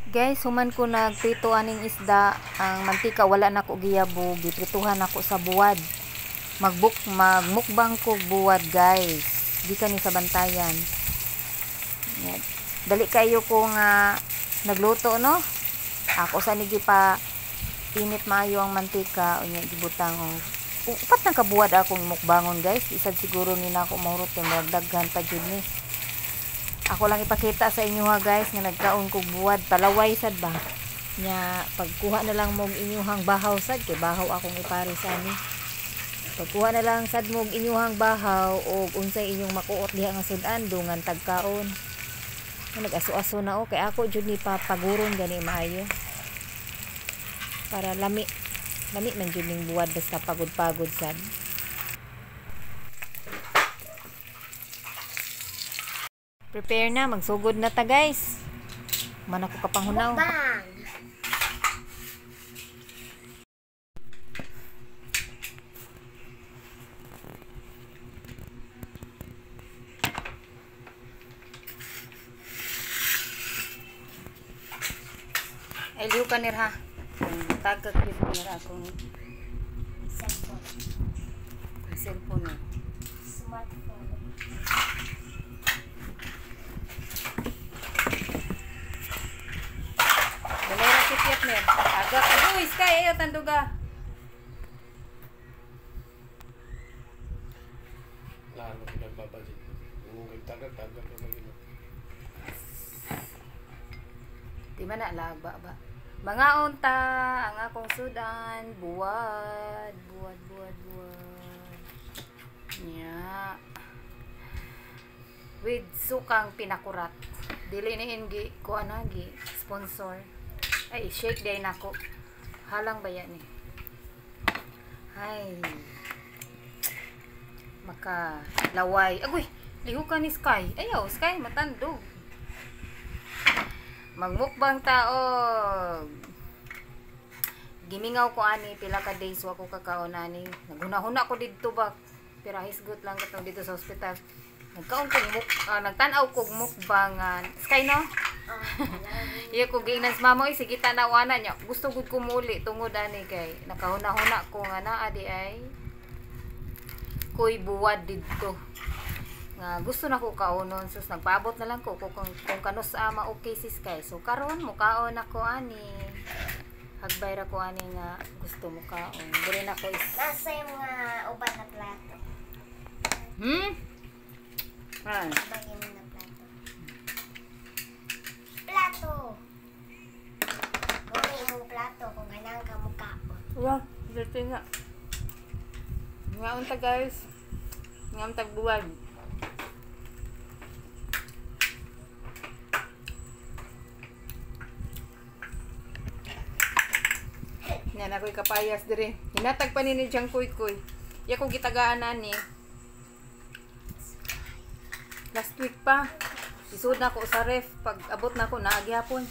Guys, human ko nagprito aning isda, ang mantika wala na ko giyabo, giprituhan nako sa buwad. Magmukbang ko buwad, guys. Gikan ni sa Bantayan. Yan. Dali kayo ko nga nagluto, no? Ako sa nigi pa init maayo ang mantika, unya gibutang og upat nang kabuwad akong mukbangon, guys. Isad siguro ni nako mahurot kay murag daghan pa jud ni. Ako lang ipakita sa inyo ha, guys, nga nagkaon kog buwad, palaway sad ba. Nya pagkuha na lang mog inyuhang bahaw sad kay bahaw akong ipares ani. Pagkuha na lang sad mog inyuhang bahaw og unsay inyong makuot diha nga sud-an dungan tagkaon. Nag-aso-aso na o kay ako jud ni papaguron gani maayo. Para lami lami man jud ning buwad basta pagod-pagod sad. Prepare na, magsugod na ta, guys. Man ako kapanghunaw. Mukbang! Ay, liw ka nir ha. Tagak yun nir akong Cellphone. Cellphone eh. Smartphone. Balera si Piat ner. Agak aduh, Sky, ayo tanduga. Lalo pinagbabadget. Kung tagag-tagag na magino. Di man na lag ba ba. Mga unta ang akong sudan, buwad, buwad, buwad, buwad. Nya. With sukang pinakurat. Dili ni ingi kuan gi sponsor. Ay, shake day nako. Halang ba yan eh? Ay. Maka laway. Agoy, liho ka ni Sky. Ayaw, Sky, matandog. Magmukbang taog. Gimingaw ko ani pila ka days wa ko kakaon ani. Naghuna-huna ko didto ba. Pero hisgot lang katong dito sa ospital. Nagkaon kog nagtan-aw kog mukbang Sky, no? Iya ko giingnan sa mama, "Oy, sige tanaw ana niya." Gusto gud ko muli tungod ani kay nakahuna-huna ko nga naa di ay koy buwad didto. Nga gusto na ko kaonon, sus nagpaabot na lang ko kung kanus ama okay si Sky. So karon mukaon ako ani. Hagbay ra ko ani nga gusto mo kaon. Diri na ko is Nasa yung mga uban na plato. Ay. Bagay mo na plato. Plato! Kung imong plato, kung ganahan ka mo kaon. Wala, dirty nga. Nga unta, guys. Nga untag buwag. Yan ako'y kapayas dire. Hinatag pa ni Jang Kuy Kuy. Ya ko gitagaan ani. Last week pa. Isud na ko sa ref. Pag abot na ko, naagihapon.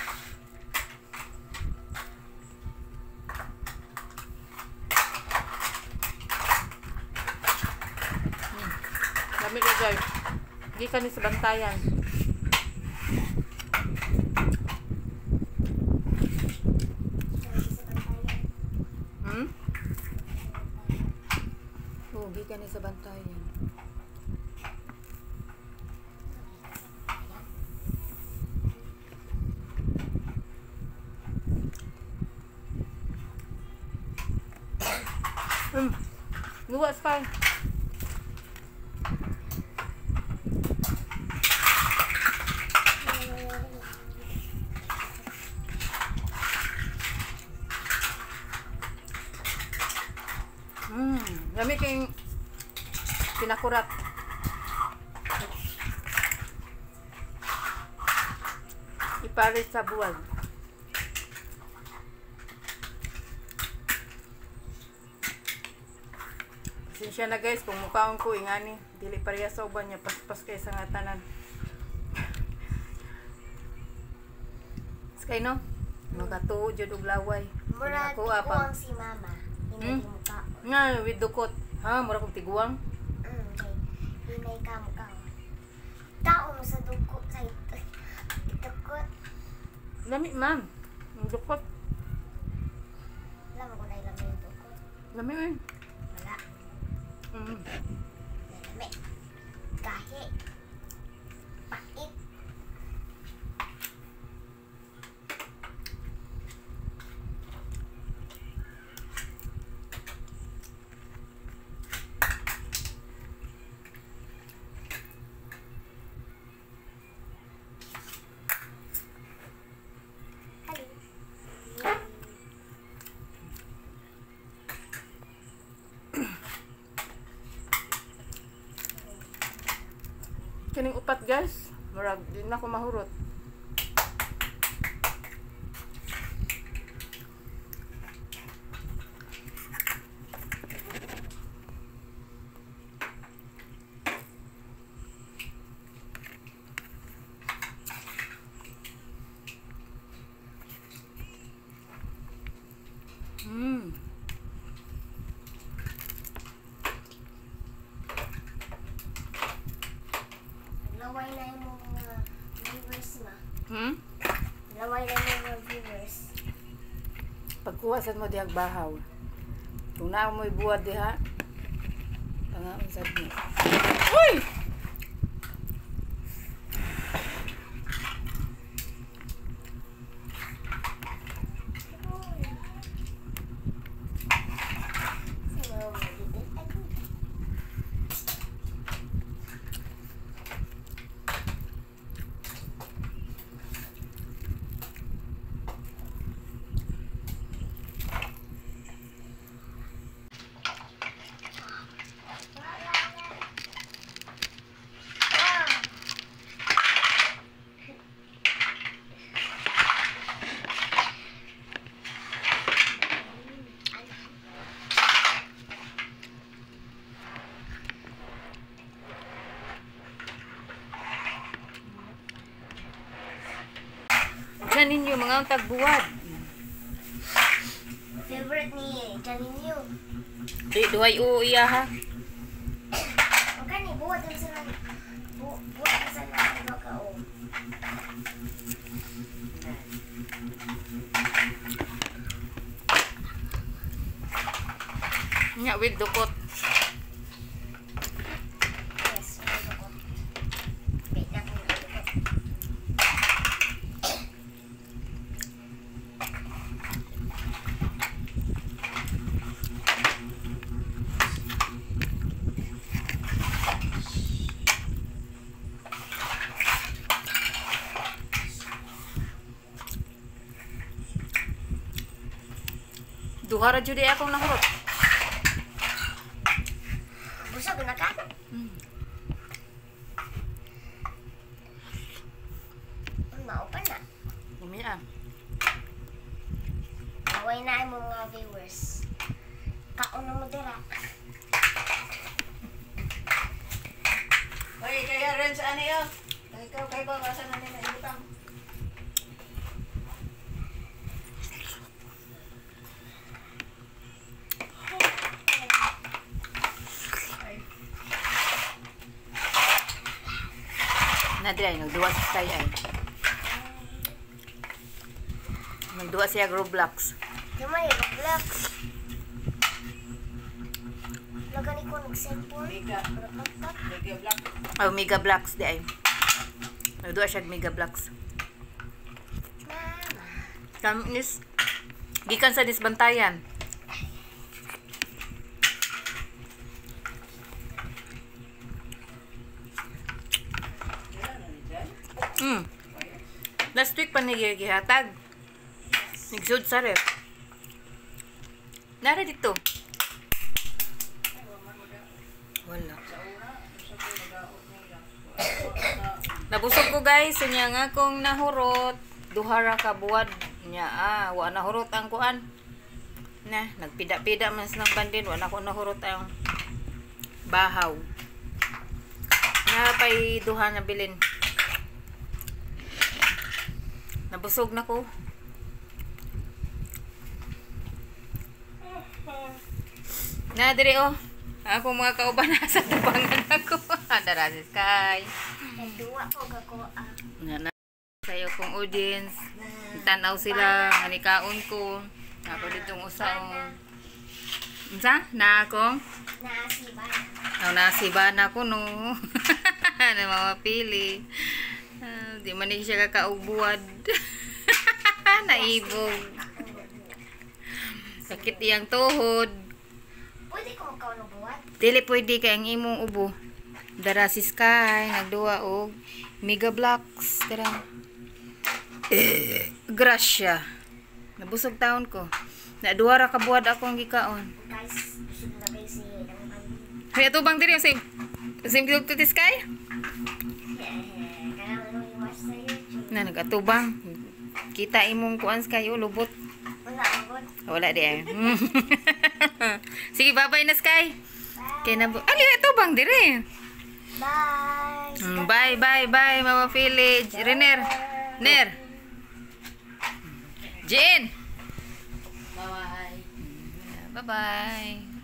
Lami ka, guys. Gikan ni sa Bantayan. Hmm? Oo, gikan ni sa Bantayan. Luwa, Sky. Lami kayong pinakurat. Ipares sa buwag. Pasensya na, guys, kung mukhaon ko ingani. Dili pareha sa uban niya, paspas kay sa nga tanan. Sky, no? Makatuo jud og laway. Murag Ako apa. tiguang si mama. Hinay mo kaon. Nga with dukot. Ha, mura kog tiguang. Kay hinay ka mo kaon. Kaon mo sa dukot sa dukot. Lami man. Ang dukot. Wala mo kung nailamay yung dukot. Lami eh. Wala. Lami. Gahi. Pait. Kining upat guys, murag di na ko mahurot. Laway na yung mga viewers ma. Hmm? Laway na yung mga viewers. Pagkuha sad mo dihag bahaw. Kung naa mo'y buwad diha, pangaon sad mo. Uy! Diyan ninyo mga tagbuwad. Favorite ni Janine. Di duhay o iya ha. Ang kani buhat ang sa buhat ang sa nang ka o. Nya with dukot. Yes, dukot. Wait na kung dukot. Duha ra jud akong nahurot. Busog na ka? Mao pa na. Umiya. Away na ang mga viewers. Kaon na mo dira. Oy, kaya rin sa ano yun? Ikaw, kay ba, kasan na nila ibutang? Na diri nagduwa si Sky ay. Nagduwa siya Roblox. Gamay Roblox. Lagani ko nag-cellphone. Mega. Laptop. Mega Black. Oh, Mega Blocks di ay. Nagduwa siya Mega Blocks. Mama. Kam nis gikan sa disbantayan. Last week pa ni gihatag. Nagsud sa ref. Nara dito. Wala. Nabusog ko guys, unya nga akong nahurot. Duha ra ka buwad nya wa nahurot ang kuan. Na, nagpida-pida man sa ng bandin, wa na ko nahurot ang bahaw. Na pay duha na bilin. Nabusog na ko. Na diri oh. Ako mga kauban nasa tubangan ako. Dara si Sky. Nagduwa ko gako ah. Nga na sayo kong audience. Nagtanaw sila nga nikaon ko. Ako ditong usa oh. Unsa? Na akong Naasiba. Aw nasiba na ko no. Na mapili. Ah, di man ni siya kakaubuad. Naibog. Sakit iyang tuhod. Pwede ko magkaon og buwat. Dili pwede kay ang imong ubo. Dara si Sky nagduwa og Mega Blocks dara. Grasya. Nabusog taon ko. Na duha ra ka buwad akong gikaon. Guys, busog na kayo si ang kambing. Kaya tubang diri sim sim to Sky? Kailangan mo i-watch sa YouTube. Na nagatubang. Kita imong kuan Sky oh, lubot. Wala ang good. Wala di ay. Sige, bye-bye na Sky. Bye. Kay na Ali tubang diri. Bye. Bye bye bye Mama Village. Rener. Ner. Jane. Bye-bye. Bye-bye.